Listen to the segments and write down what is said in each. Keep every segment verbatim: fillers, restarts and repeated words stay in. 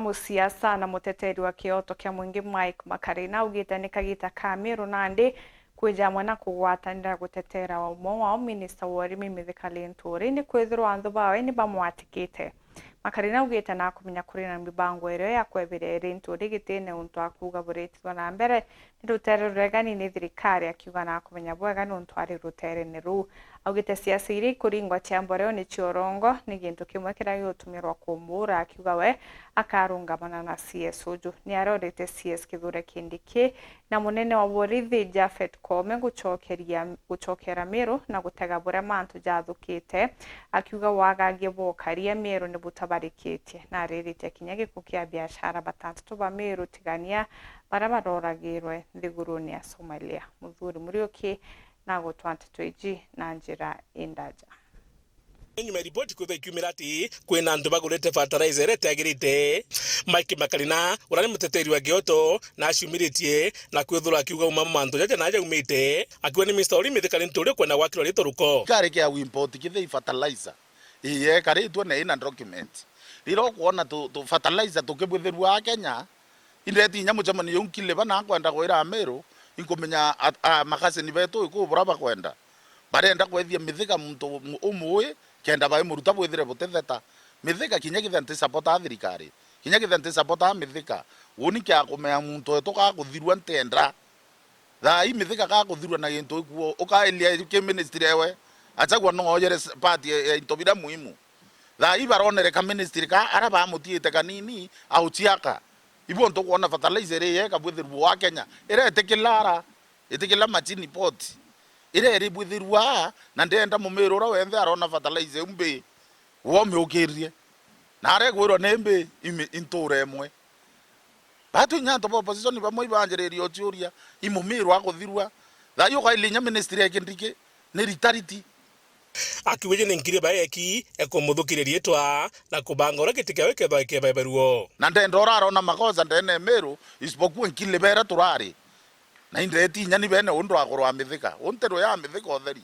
Musiasa na muteteri wa kioto kia mwingi Mike Makarina augite ni kagita ka Miru nandi kwija amwe na kugwatanira gutetera umwe wao, minista wa urimi Mithika Linturi, ni kwithirwa anthu bawe ni bamwatikite. Makarina augite na akumenya kuri na mibango irio ya kwebiria Linturi gitine untu akuuga buritithwa na mbere ni rutere ruregani ni thirikari, akiuga na akumenya bwega nuntu ari ruterene ruu. Augite siasa iria ikuringwa cia mboreo ni cia urongo, ni gintu kimwe kiria gigutumirwa kumuura, akiuga we akarungamana na C S uju. Ni arorete C S Kithure Kindiki na munene wa borithi Japhet Koome gucokeria, gucokera Miru na gutega buria mantu jathukite, akiuga wagagia bwa ukaria Miru ni butabarikitie, na ariritie kinya gikuo kia biashara batantatu ba Miru tigania baria baroragirwe nthigurune ya Somalia. Muthuri Muriuki na gutwaa nteto iji na njira indaja. Nyuma ya ripoti kwithwa ikiumira ati kwina antu bagurite fertilizer iria itiagirite, Mike Makarina, uria ni muteteri wa kioto, na aciumiritie na kwithirwa akiuga uma mantu jaja na jaumite, akiuga ni minista uri Mithika Linturi ukwenda gwakirwa ritwa ruko. Kari kia import kithei fertilizer ii yekaritwe na ina document. Riria ukwona tu, tu fertilizer tukibwithirua Kenya, indeti inya mucemanio juu nkiliba na nkwenda kwira Amiru, inkumenya a, a, makasini betu iku bura bakwenda. Barenda kwethia Mithika muntu mu-, umui, kenda bai muruta bwithire butitheta. Mithika kinya kithia nti supporta thirikari. Kinya kithia nti supporta Mithika. Uni kia kumea muntu wetu gakuthirua ntienda. Thaa ii Mithika gakuthirua na gintu ikuo, ukailia ki ministry ewe. Achagua no oyere s-, part ya, ya into biria muhimu. Thaa ii baronere ka ministry ka ara bamutiite kanini, auchiaka. Ibo ntukwona fertilizer iri yeka bwithirwa bwa Kenya. Iretikila ara, itikila machine port. Ireri bwithirwa, na ndenda Mumiru uria wenthe arona fertilizer iu mbi, womiukiririe. Na aregwirwa ni mbi, imi-, intura imwe. Batu inya antu ba opposition bamwe ibanjiririe uciuria, i Mumiru akuthirua. Thaa ii ukailinya ministry ya Kindiki, ni ritariti. Akiuga iji ni nkiri baeki ekumuthukiria riitwa na kubanga uria giti kiawe kethwa kiebeberuo. Na ndenda urarona makosa ndene Miru, isipokuwa nkiri bera turari. Na indeti inya ni bene undu wa kurwa Mithika. Unteru ya Mithika utheri.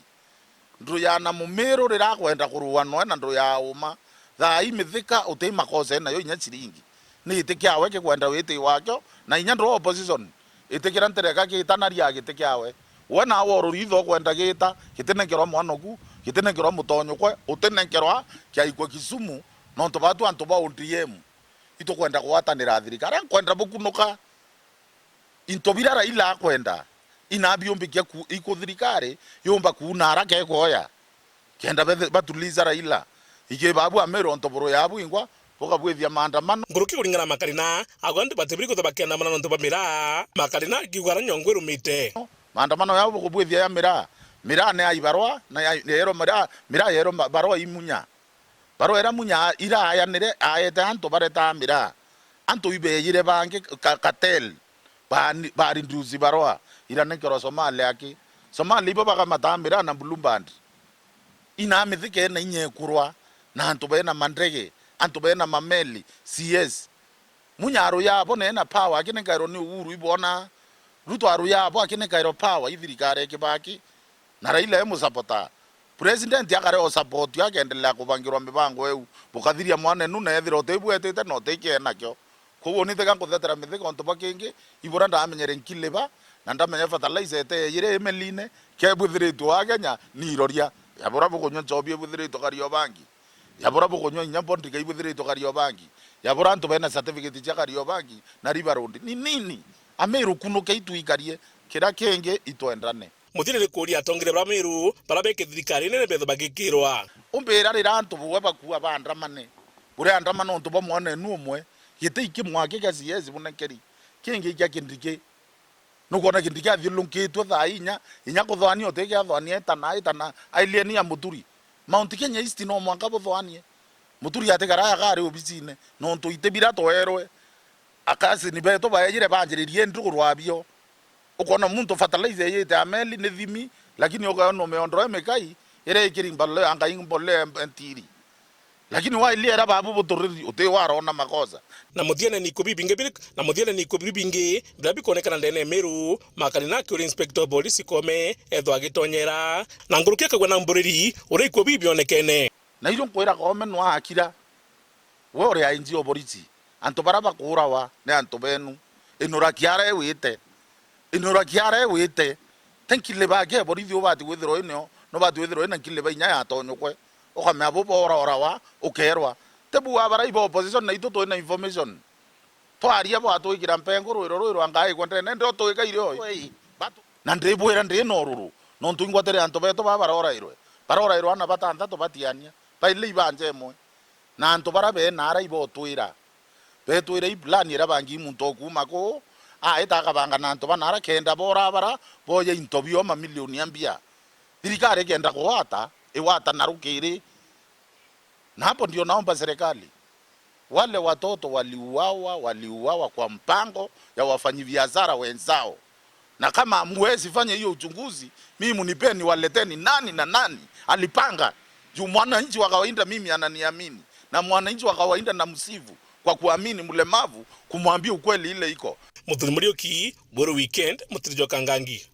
Nduru ya na Mumiru rira akwenda kurua noe na nduru ya uma. Thaa ii Mithika uti makosa enayo inya ciringi. Ni giti kiawe kikwenda witi wakio, na inya nduru opposition. Itikira ntereka gita na ria giti kiawe. We nawe ururi itho ukwenda gita, gitinenkerwa mwanoku, gitinenkerwa mutonyokwe, utinenkerwa kiaikwa Kisumu, nontu batu antu ba O D M. Itukwenda gwatanira thirikari, aria nkwenda bukunuka. Into biria Raila akwenda, inabiumbikia ku-, iku thirikari, yumba kuuna haraka ikoya. Kenda bethe-, batuliza Raila. Iki babu Amiru onto buru yabu ingwa, bukabwithia maandamano. Nguruki kuringana na Makarina, agwe antu batibiri kwithwa bakiandamana nontu bwa miraa. Makarina akiuga ara nyongo irumite. Maandamano yao bukubwithia ya miraa. Miraa ni ya ibarwa, na ya, yerwa miraa, miraa yerwa ma-, barwa imunya. Barua iria Munya iraayanire aete antu baretaa miraa. Antu ibeyire bangi ka-, cartel, ba-, ba reduce barua, iranenkerwa Somalia aki. Somalia ibo bakamataa miraa na Blue Band. Ina mithika ina inya ikurwa, na antu bena mandege, antu bena mameli, C S. Munya aru yabo na ena power, akinenkairwo ni Uhuru ibona. Ruto aru yabo akinenkairwo power i thirikari ya Kibaki. Na Raila e musapota. President akare o support akeendelea kubangirwa mibango eu. Bukathiria mwana enu na ethira utibwetite na utikienakio. Koguo ni tiga nkuthetera mithika ontu bwa kingi, ibura ndamenyere nkiliba, na ndamenya fertilizer ete yire imeline, kebwithiritwe wa Kenya, ni iroria. Ya bura bukunywa nchobi ibwithiritwe Kariobangi. Ya bura bukunywa inya vodka ibwithiritwe Kariobangi. Ya bura antu bena certificate cia Kariobangi na River Road. Ni nini? Amiru kunukei twikarie, kira kingi itwendane. Muthiene ni kuuria atongeria bara Miru bara beke thirikari nene betho bagikirwa. Umbira rira antu buwe bakua baandamane. Buri andamana untu bwa mwana enu umwe, giti iki mwaki kia C S bunenkeri. Kingi kia Kindiki. Nukwona Kindiki athiururukitwe thaa inya, inya kuthwania utikiathwania itana, itana, ailieni ya Muturi. Mount Kenya East no mwanka buthwanie. Muturi atigara agari obisine, nontu iti bira twerwe. Akasini betu baejire banjiririe ndugu rwabio. Ukona muntu fertilizer iyite ameli ni thimi, lakini ukona umeondoro imikai, iria ikiri mbolea, ngai mbolea ntiri. Lakini wailia era babu buturiri, uti warona makosa. Na muthiene ni ikubibingi biri, na muthiene ni ikubibingi biria bikonekana ndene ya Miru, Makarina akiuria Inspector of Police Koome ethwa agitonyera. Na nguruki akagwa na mburiri, uria ikuo biu bionekene. Na irio nkwira Koome nwa akira. We uri I G o borisi. Antu bara bakuurawa ni antu benu. Inura kiara iwite. Inura kiara iwite. Ti nkiliba kia borithi ubati kwithirwa inio, nubati kwithirwa ina nkiliba inya ya tonyukwe. Ukamea bu boraorawa, ukerwa. Ti bu abara iba opposition na itu twina information. Twaria bwatwikira mpengo rwiro rwi rwa ngai kwa ndene, ndio twika irio. Wei, batu-, na ndibwira ndi na ururu, nontu ingwatire antu betu baba barorairwe. Barorairwe ana batantatu batiania, baile ibanja imwe. Na antu bara bena ara ibotwira. Betwire i plan ira bangi muntu okuma ku, aita akabanga na antu bana ara kenda bora bara, boya into bio mamilioni ya mbia. Thirikari ikenda kugwata, igwata na rukiri. Na hapo ndio naomba serikali, wale watoto waliuawa, waliuawa kwa mpango ya wafanyibiashara wenzao. Na kama hamwezi fanya hiyo uchunguzi, mimi mnipeni, waleteni nani na nani alipanga. Juu mwananchi wa kawaida mimi ananiamini, na mwananchi wa kawaida namsifu kwa kuamini mlemavu, kumwambia ukweli ile iko. Muthuri Muriuki, Buru Weekend, Mutiri Joka Ngangi.